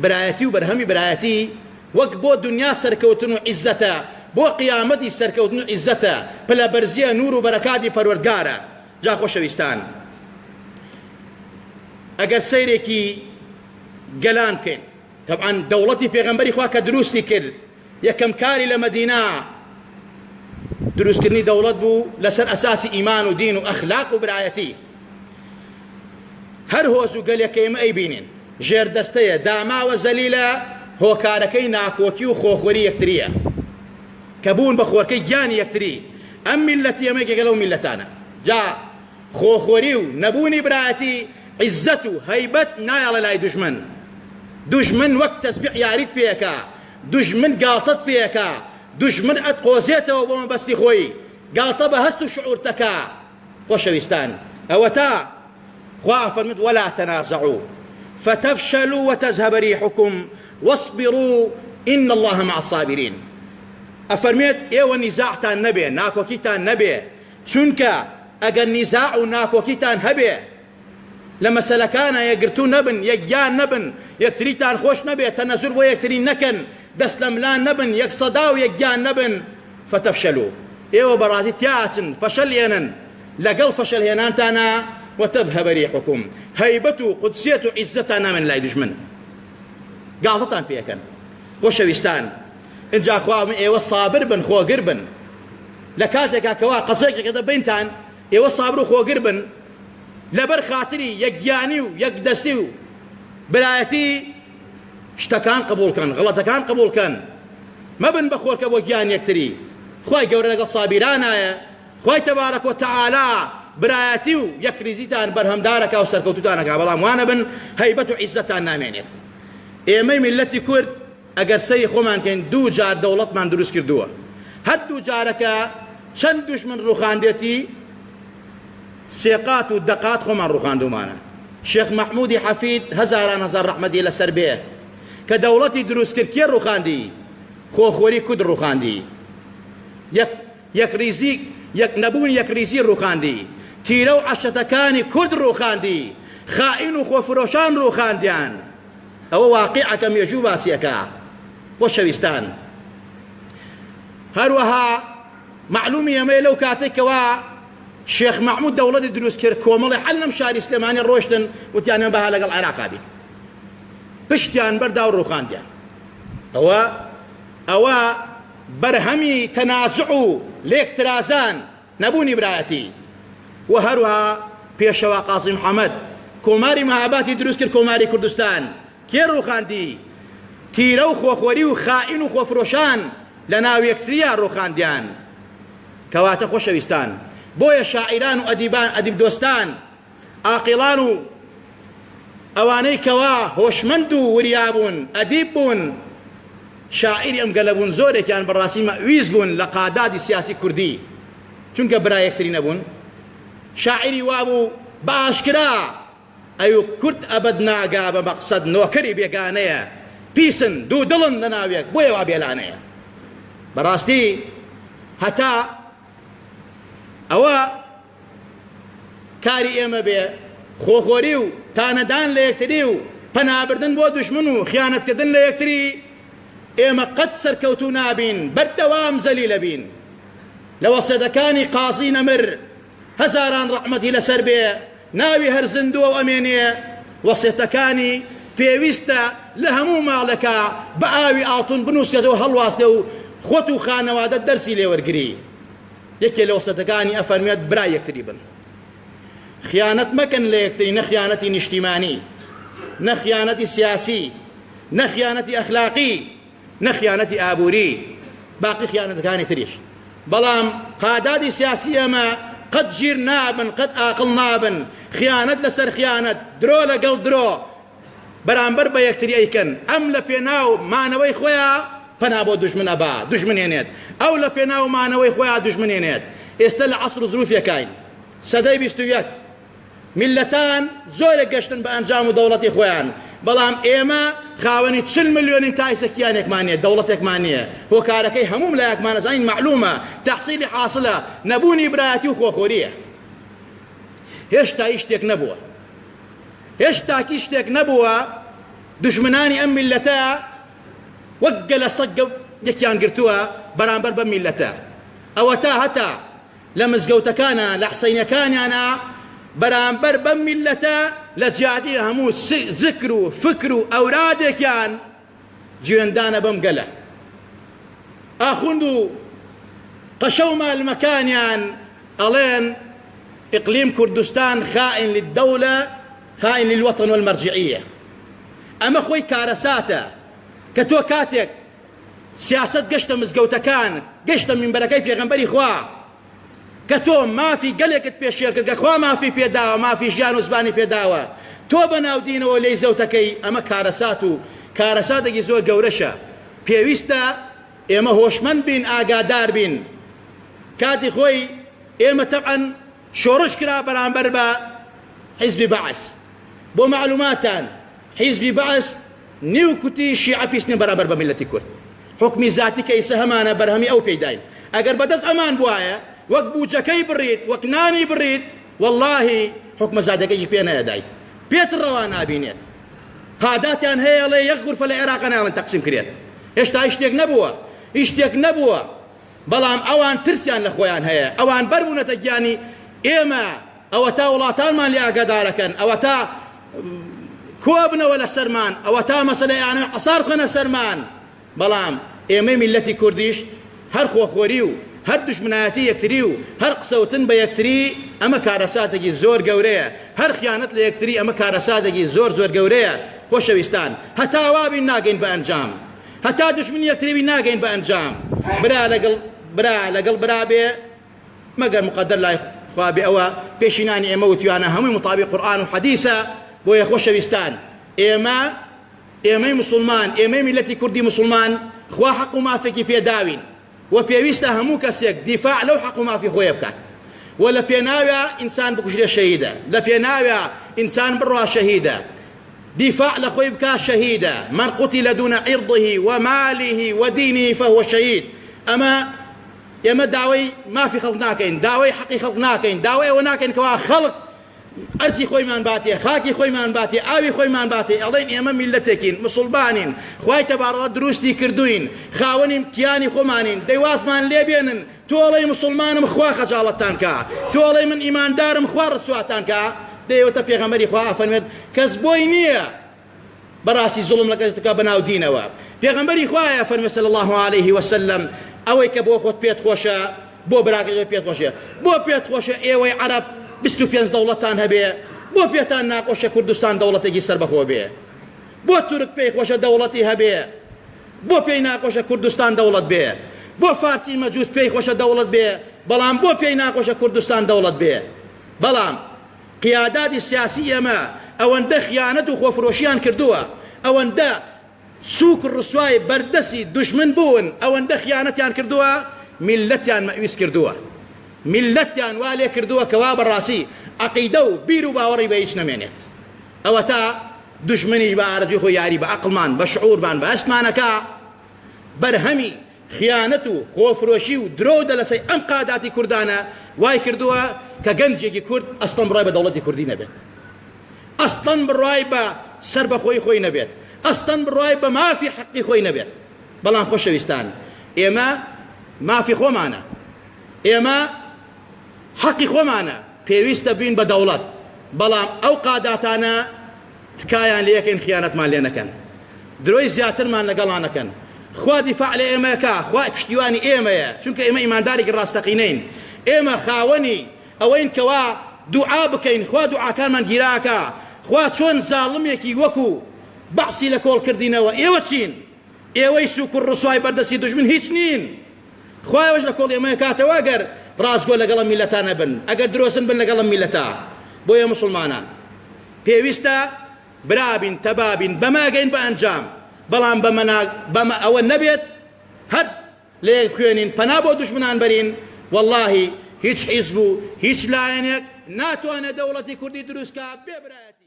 برایەتی و بەرهەمی برایەتی وەک بۆ دنیا سەرکەوتن و عیزەتە، بۆ قیامەتیش سەرکەوتن و عیزەتە، پلە بەرزیە، نور و بەرەکاتی پەروەردگارە. جا خۆشەویستان ئەگەر سەیرێکی گەلان بکەین، تەبعەن دەوڵەتی پێغەمبەری خوا کە دروستی کرد یەکەم کاری لە مەدینە دروستکردنی دەوڵەت بوو لەسەر ئەساسی ئیمان و دین و ئەخلاق و برایەتی. هەر هۆز و گەلێک کە ئێمە ئەیبینین ژێردەستەیە، داماوە، زەلیلە، هۆکارەکەی ناکۆکی و خۆخۆری یەکترییە کە بوون بە خۆرکەی گیانی یەکتری. ئەم میللەتی ئێمە یەکێکە لەو میللەتانە. جا خۆخۆری و نەبوونی برایەتی عیززەت و هەیبەت نایەڵێ لای دوژمن. دوژمن وەک تەسبیح یاریت پێ ئەکا، دوژمن گاڵتەت پێ ئەکا، دوژمن ئەتقۆزێتەوە بۆ مەبەستی خۆی، گاڵتە بە هەست و شعورت ئەکا. خۆشەویستان ئەوەتا خوا ئەفەرموێت ولا تنازعوا فتفشلوا وتذهب ريحكم واصبروا إن الله مع الصابرين ئەفەرمێت ئێوە نیزاعتان نەبێ ناکۆکیتان نەبێ چونکە ئەگەر نیزاع و ناکۆکیتان هەبێ لە مەسەلەکانە یەکگرتوو نەبن یەکگیان نەبن یەکتریتان خۆش نەبێ تەنەزول بۆ یەکتری نەکەن دەست لەملان نەبن یەک سەدا و یەکگیان نەبن فتفشلوا ئێوە بەڕاستی تیا ئەچن فەشەل ئێنن لەگەڵ فەشەل هێنانتانا وتذهب ريحكم هەیبەت و قودسیەت و عیزەتان نامێنێ لای دوژمن گاڵتەتان پێ ئەکەن خۆشەویستان ئینجا خوا ئێوە سابر بن خۆگر بن لە کاتێکا کەوا قەزێک دەکەتە بینتان ئێوە سابر و خۆگر بن لەبەر خاتری یەکگیانی و یەکدەستی و برایەتی شتەکان قبوڵ کەن غڵەتەکان قبوڵ کەن مەبن بە خۆرکە بۆ گیان یەکتری خوای گەورە لەگەڵ سابیرانایە خوای تبارک و تعالی برایەتی و یەکریزیتان بەرهەمدارەکا و سەرکەوتوتانەکا بەڵام وانەبن هەیبەت و عیزەتان نامێنێت ئێمەی میللەتی کورد ئەگەر سەیری خۆمان کەین دوو جار دەوڵەتمان دروست کردووە هەر دوو جارەکە چەند دوژمن ڕوخاندێتی سێقات و دەقات خۆمان ڕوخاندومانە شێخ مەحمودی حەفید هەزاران هەزار ڕەحمەتی لەسەر بێ کە دەوڵەتی دروست کرد کێ ڕوخاندی خۆخۆری کورد ڕوخاندی یەک یەکڕیزی یەک نەبوونی یەکڕیزی ڕوخاندی تیرە و عەشرەتەکانی کورد ڕوخاندی خائین و خۆفرۆشان ڕوخاندیان ئەوە واقیعەکە مێژوو باسی ئەکا خۆشەویستان هەروەها مەعلومی ئەمەیە لەو کاتێک کەوا شێخ مەحمود دەوڵەتی دروست کرد کۆمەڵی حەل لەم شاری سلێمانی ڕۆشتن وتیان ئێمە بەها لەگەڵ عێراقا بین پشتیان بەردا و ڕوخاندیان ئەوە ئەوە بەرهەمی تەنازع و لێکترازان نەبوونی برایەتی و هەروەها پێشەوا قازی محەمەد کۆماری مەهاباتی دروست کرد کۆماری کوردستان کێ ڕووخاندی؟ تیرە و خۆخۆری و خائین و خۆفرۆشان لە ناو یەکتریا ڕووخاندیان. کەواتە خۆشەویستان بۆیە شاعیران و ئەدیبان ئەدیب دۆستان ئاقیڵان و ئەوانەی کەوا هۆشمەند و وریا بوون ئەدیب بوون شاعیری ئەم گەلە بوون زۆرێکیان بەڕاستی مەئویز بوون لە قادادی سیاسی کوردی چونکە برا یەکتری نەبوون شاعیری وابوو بە ئاشکرا ئەیو کورد ئەبەد ناگا بە مەقسەد نۆکەری بێگانەیە پیسن دوودڵن لەناویەک بۆیە وا بێلانەیە بەڕاستی هەتا ئەوە کاری ئێمە بێ خۆخۆری و تانەدان لە یەکتری و پەنابردن بۆ دوژمن و خیانەتکردن لە یەکتری ئێمە قەت سەرکەوتوو نابین بەردەوام زەلیلە بین لە وەسێتەکانی قازی نەمر هەزاران ڕەحمەتی لەسەر بێ ناوی هەر زیندووە و ئەمێنێ وەسێتەکانی پێویستە لە هەموو ماڵێکا بە ئاوی ئاڵتون بنووسێتەوە هەڵواسێ و خۆت و خانەوادەت دەرسی لێوەرگری یەکێ لە وەسێتەکانی ئەفەرموێت برای یەکتری بن خیانەت مەکەن لە یەکتری نە خیانەتی نیشتیمانی نە خیانەتی سیاسی نە خیانەتی ئەخلاقی نە خیانەتی ئابووری باقی خیانەتەکانی تریش بەڵام قادادی سیاسی ئێمە قەت ژیر نابن قەت ئاقڵ نابن خیانەت لەسەر خیانەت درۆ لەگەڵ درۆ بەرامبەر بە یەکتری ئەیکەن ئەم لە پێناو مانەوەی خۆیا پەنا بۆ دوژمن ئەبا دوژمن هێنێت ئەو لە پێناو مانەوەی خۆیا دوژمن هێنێت ئێستا لە عەسر و زروفێکاین سەدەی 21 میللەتان زۆرێک گەشتن بە ئەنجام و دەوڵەتی خۆیان بەڵام ئێمە خاوەنی چل ملیۆنین تا ئیستا کیانێکمان نییە دەوڵەتێکمان نییە هۆکارەکەی هەموو لایەکمان ئەزانین مەعلومە تەحسیلی حاسلە نەبوونی برایەتی و خۆخۆریە هێشتا هیچ شتێک نەبووە هێشتا هیچ شتێک نەبووە. دوژمنانی ئەم میللەتە وەک گەلە سەگ یەکیان گرتووە بەرامبەر بەم میللەتە. ئەوەتا هەتا لە مزگەوتەکانا لە حسەینەکانیانا بەرامبەر بەم میللەتە لە جیاتی هەموو زکر و فکر و ئەورادێکیان جوێندانە بەم گەلە. ئاخوند و قەشە و مالمەکانیان ئەڵێن اقلیم کوردستان خائن للدولە خائن للوطن والمرجعیە. ئەمە خۆی کارەساتە کە تۆ کاتێک سیاسەت گەشتە مزگەوتەکان گەشتە مینبەرەکەی پێغەمبەری خوا کە تۆ مافی گەلێکت پێشێل کرد کە خوا مافی پێداوە مافی ژیان و زبانی پێداوە تۆ بە ناو دینەوە لێی زەوتەکەی ئەمە کارەسات و کارەساتێکی زۆر گەورەشە پێویستە ئێمە هۆشمەند بین ئاگادار بین کاتی خۆی ئێمە تەبعەن شۆڕش کرا بەرامبەر بە حیزبی بەعس بۆ مەعلوماتان حیزبی بەعس نیو کوتی شیعە پیس نین بەرامبەر بە میللەتی کورد حوکمی زاتی کە ئیسە هەمانە بەرهەمی ئەو پێیداین ئەگەر بەدەست ئەمان بوایە وەک بوجەکەی بڕیت وەک نانی بڕیت وەڵاهی حوکمە زادەکەیشی پێ نەئەدای پێت ڕەوا نابینێت قاداتیان هەیە ئەڵێ یەک غورفە لە عێراقە نایەڵن تەقسیم کرێت هێشتا هیچ شتێک نەبووە هیچ شتێک نەبووە بەڵام ئەوان ترسیان لە خۆیان هەیە ئەوان بەربوونەتە گیانی ئێمە ئەوەتا وڵاتانمان لێ ئاگادارەکەن ئەوەتا کۆبنەوە لەسەرمان ئەوەتا مەسەلەی ئانە حەسار بخەنە سەرمان بەڵام ئێمەی میللەتی کوردیش هەر خۆخۆری و هەر دوژمنایەتی یەکتری و هەر قسەوتن بە یەکتری ئەمە کارەساتێکی زۆر گەورەیە هەر خیانەت لە یەکتری ئەمە کارەساتێکی زۆر زۆر گەورەیە خۆشەویستان هەتا وابین ناگەین بە ئەنجام هەتا دوژمنی یەکتری بین ناگەین بە ئەنجام برا لەگەڵ برا لەگەڵ برا بێ مەگەر مقدر لای خوا بێ ئەوە پێشینانی ئێمە وتویانە هەمووی مطابق قورئان و حەدیسە بۆیە خۆشەویستان ئێمە ئێمەی مسوڵمان ئێمەی میللەتی کوردی مسوڵمان خوا حەق و مافێکی پێداوین و پێویستە هەموو کەسێک دیفاع لەو حەق و مافی خۆیە بکات و لە پێناویا ئینسان بکوژرێ شەهیدە لە پێناویا ئینسان بڕوا شەهیدە دیفاع لە خۆی بکا شەهیدە من قتل دون عرضه وماله ودينه فهو شهید ئەمە ئێمە داوای مافی خەڵک ناکەین داوای حەقی خەڵک ناکەین داوای ئەوە ناکەین کەوا خەڵک ئەرزی خۆیمان باتێ خاکی خۆیمان باتێ ئاوی خۆیمان باتێ ئەڵێن ئێمە میللەتێکین مسوڵمانین خوای تەبارەوە دروستی کردوین خاوەنی کیانی خۆمانین دەی وازمان لێ بێنن تۆ ئەڵێی مسوڵمانم خوا خەجاڵەتتان کا تۆ ئەڵێی من ئیماندارم خوا ڕسواتان کا دەیەوەتە پێغەمبەری خوا ئەفەرمێت کەس بۆی نییە بەڕاستی زوڵم لە کەس دەکا بەناو دینەوە پێغەمبەری خوایە فەرمی صلی الله علیه وسلم ئەوەی کە بۆ خۆت پێت خۆشە بۆ براکەی پێت خۆشە بۆ پێت خۆشە ئێوەی عەرەب 25 دەوڵەتان هەبێ بۆ پێتان ناخۆشە کوردستان دەوڵەتێکی سەربەخۆ بێ بۆ تورک پێی خۆشە دەوڵەتی هەبێ بۆ پێی ناخۆشە کوردستان دەوڵەت بێ بۆ فارسی مەجوس پێی خۆشە دەوڵەت بێ بەڵام بۆ پێی ناخۆشە کوردستان دەوڵەت بێ بەڵام قیاداتی سیاسی ئێمە ئەوەندە خیانەت و خۆفرۆشیان کردووە، ئەوەندە سوک ڕسوای بەردەسی دوژمن بوون، ئەوەندە خیانەتیان کردووە، میللەتیان مەئویس کردووە. میللەتیان وا لێ کردووە کەوا بەڕاستی عەقیدە و بیر و باوەڕی بە هیچ نەمێنێت. ئەوەتا دوژمنیش بە ئارەزووی خۆی یاری بە عەقڵمان، بە شعورمان، بە هەستمان ئەکا. بەرهەمی خیانەت و خۆفرۆشی و درۆ و دەلەسەی ئەم قاداتی کوردانە وای کردووە کە گەنجێکی کورد ئەسڵەن بڕوای بە دەوڵەتی کوردی نەبێت، ئەسڵەن بڕوای بە سەربەخۆیی خۆی نەبێت، ئەسڵەن بڕوای بە مافی حەقی خۆی نەبێت. بەڵام خۆشەویستان ئێمە مافی خۆمانە، ئێمە حەقی خۆمانە، پێویستە بین بە دەوڵەت، بەڵام ئەو قاداتانە تکایان لێکەین خیانەتمان لێ نەکەن درۆی زیاترمان لەگەڵا نەکەن خوا دیفاع لە ئێمەکا خوا پشتیوانی ئێمەیە چونکە ئێمە ئیماندارێکی ڕاستەقینەین ئێمە خاوەنی ئەوەین کەوا دوعا بکەین خوا دوعاکانمان گیراکا خوا چۆن زاڵمێکی وەکو بەعسی لە کۆڵ کردینەوە ئێوە چین ئێوەی سوک و ڕسوای بەردەستی دوژمن هیچ نین خوا ئێوەش لە کۆڵ ئێمە کاتەوە ئەگەر ڕاستگۆ لەگەڵ ئەم میللەتە نەبن ئەگەر درۆزن بن لەگەڵ ئەم میللەتە بۆیە موسڵمانان پێویستە برا بین تەبا بین بەمە ئەگەین بە ئەنجام بەڵام بەمە بەمە ئەوە نەبێت هەر لە یەک بخوێنین پەنا بۆ دوژمنان بەرین وەڵاهی هیچ حیزب و هیچ لایەنێک ناتوانێت دەوڵەتی کوردی دروست کا بێ برایەتی.